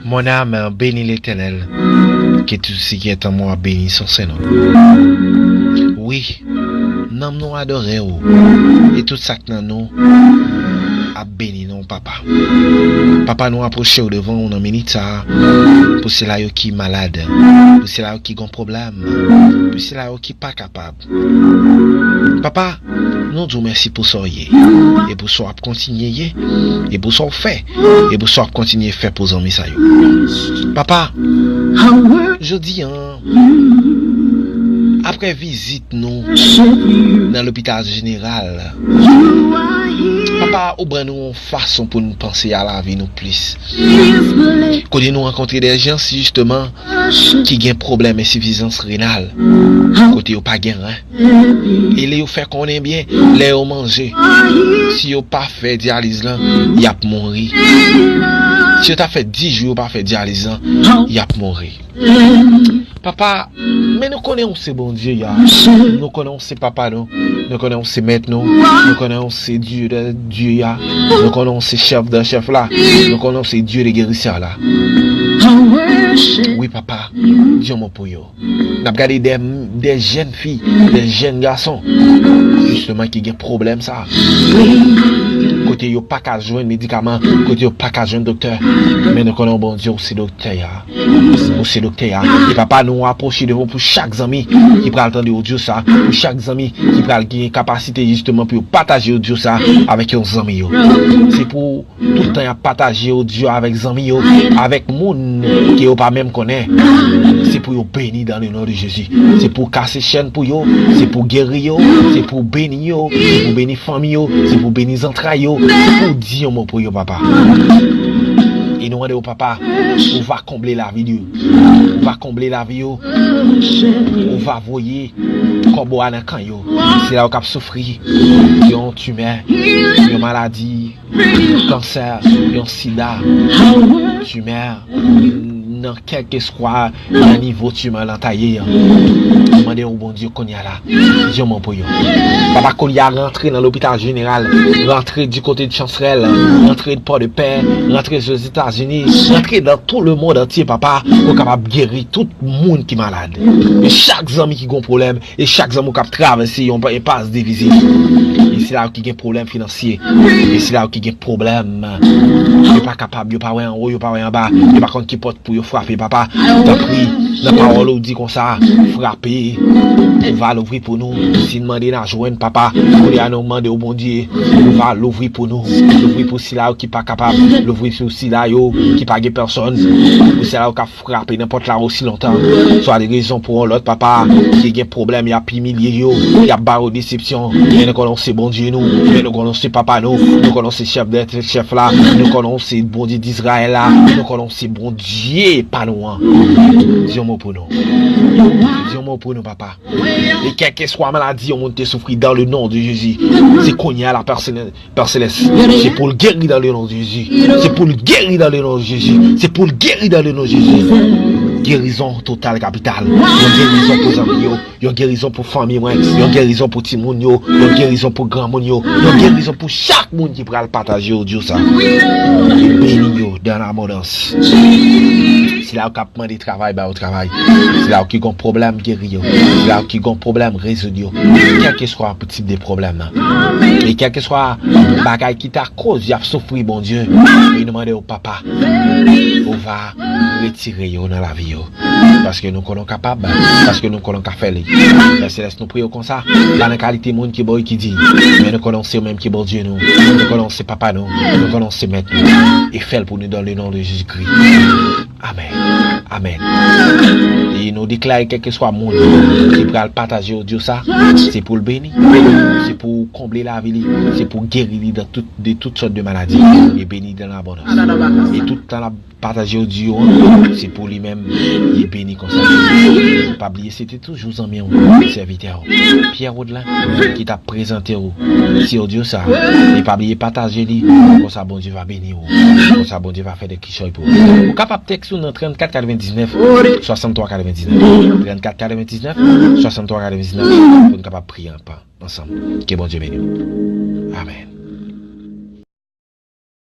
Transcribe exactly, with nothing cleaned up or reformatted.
Mon âme, bénis l'Éternel, que tout ce qui est en moi bénisse son saint nom. Wi, nanm nou adore w, e tout sa k nan nou ap beni non, Papa. Papa, nou apwoche w devan w nan minit sa a, pou sila yo ki malad, pou sila yo ki gon pwoblèm, pou sila yo ki pa kapab. Papa, nou di w mèsi pou sa w ye, e pou sa w ap kontinye ye, e pou sa w fè, e pou sa w ap kontinye fè pou zanmi sa yo. Papa, jodi a, apre vizit nou nan lopital jeneral, Papa, ou ban nou yon fason pou nou panse a lavi nou plis. Kote nou rankontre de jan, jisteman, ki gen pwoblèm ensifizans renal, kote yo pa gen ren. E lè yo fè konnen byen, lè yo manje, si yo pa fè dyaliz lan, y ap mouri. Si yo ta fè dis jou yo pa fè dyaliz lan, y ap mouri. Papa, men nou konnen ou se Bondye a. Nou konnen ou se Papa nou. Nou konnen ou se Mèt nou. Nou konnen ou se Dye de Dye a. Nou konnen ou se Chèf de chèf la. Nou konnen ou se Dye de gerisè la. Wi, Papa, di yon mo pou yo. N ap gade de, de jèn fi, de jèn gason, jisteman, ki gen pwoblèm sa. Kote yo pa ka jwenn medikaman, kote yo pa ka jwenn doktè. Men nou konnen, Bondye, ou se doktè a. Ou se doktè a. E Papa, nou apwoche devan pou chak zanmi ki pral tande odyo sa, pou chak zanmi ki pral gen kapasite, jisteman, pou yo pataje odyo sa avèk yon zanmi yo. Se pou tout tan y ap pataje odyo avèk zanmi yo, avèk moun ke yo pa menm konnen. Se pou yo beni dans le nom de Jésus. Se pou w kase chèn pou yo, se pou w geri yo, se pou w beni yo, se pou w beni fanmi yo, se pou w beni zantray yo, se pou w di yon mo pou yo, Papa. E nou mande w, Papa, ou va konble lavi yo. Ou va konble lavi yo. Ou va voye kòbo a nan kan yo. Sila yo k ap soufri yon timè, yon maladi, kansè, yon sida, timè, nan kèlkeswa nan nivo timè lan ta ye an. Mande w, Bondye, kounye a la, di yon mo pou yo. Papa, kounye a, rantre nan lopital jeneral, rantre di kote de Chancerelle, rantre de Pòdepè, rantre Ozetazini, rantre dans tout le monde entier, Papa, pou kapab geri tout moun ki malad. E chak zanmi ki gon pwoblèm, e chak zanmi k ap travèse yon enpas difisil. E sila yo ki gen pwoblèm finansye. E sila yo ki gen pwoblèm. Yo pa kapab, yo pa wè anwo, yo pa wè anba, yo pa konn ki pòt pou yo frape, Papa. Tanpri, nan pawòl ou di konsa, frape, ou va louvri pou nou. Si n mande, n a jwenn, Papa. Kounye a, nou mande w, Bondye, ou va louvri pou nou. Louvri pou sila yo ki pa kapab. Louvri pou sila yo ki pa gen pèsòn. Pou sila yo k ap frape nan pòt la osi lontan. Swa de rezon pou yon lòt, Papa, ki gen pwoblèm, y ap imilye yo, y ap ba yo desepsyon. Men nou konnen w se Bondye nou, men nou konnen w se Papa nou, nou konnen w se Chèf dè chèf la, nou konnen w se Bondye Dizrayèl la, nou konnen w se Bondye pa nou an. Di yon mo pou nou. Di yon mo pou nou, Papa. E kèlkeswa maladi yon moun te soufri, dans le nom de Jésus, se kounye a la, Pè Selès, Pè Selès, se pou l geri dans le nom de Jésus. Se pou l geri dans le nom de Jésus. Se pou l geri dans le nom de Jésus. Gerizon total kapital. Yon gerizon pou zanmi yo. Yon gerizon pou fanmi mwen. Yon gerizon pou timoun yo. Yon gerizon pou granmoun yo. Yon gerizon pou chak moun ki pral pataje odyo sa. E beni yo dans l'abondance. Sila yo k ap mande travay, ba yo travay. Sila yo ki gon pwoblèm, geri yo. Sila yo ki gon pwoblèm, rezoud yo. Kèlkeswa tip de pwoblèm nan. E kèlkeswa bagay ki ta koz y ap soufri, Bondye, e nou mande w, Papa, ou va retire yo nan lavi yo. Paske nou konnen w kapab, paske nou konnen w ka fè li. Pè Selès, nou priye w konsa, pa nan kalite moun ki ba w ki di, men nou konnen w se ou menm ki Bondye nou, nou konnen w se Papa nou, nou konnen w se Mèt nou. E fè l pou nou dans le nom de Jésus-Christ. Amèn. Amèn. E nou deklare kèlkeswa moun ki pral pataje odyo sa, se pou l beni, se pou konble lavi li, se pou geri li dans tout, de tout sòt de maladi, e beni dans l'abondance. E tout tan l ap pataje odyo an, se pou li menm, li beni konsa. Pa bliye, se te toujou zanmi w, sèvitè w, Pierre Rodelin, ki t ap prezante w ti odyo sa. E pa bliye pataje li, konsa Bondye va beni w, konsa Bondye va fè de kichòy pou ou. Ou kapab tèks ou nan trannkat katrevendiznèf, swasanntwa katrevendiznèf. Trannkat katrevendiznèf, swasanntwa katrevendiznèf, pou n kapab priye ansanm. Ke Bondye beni w. Amèn.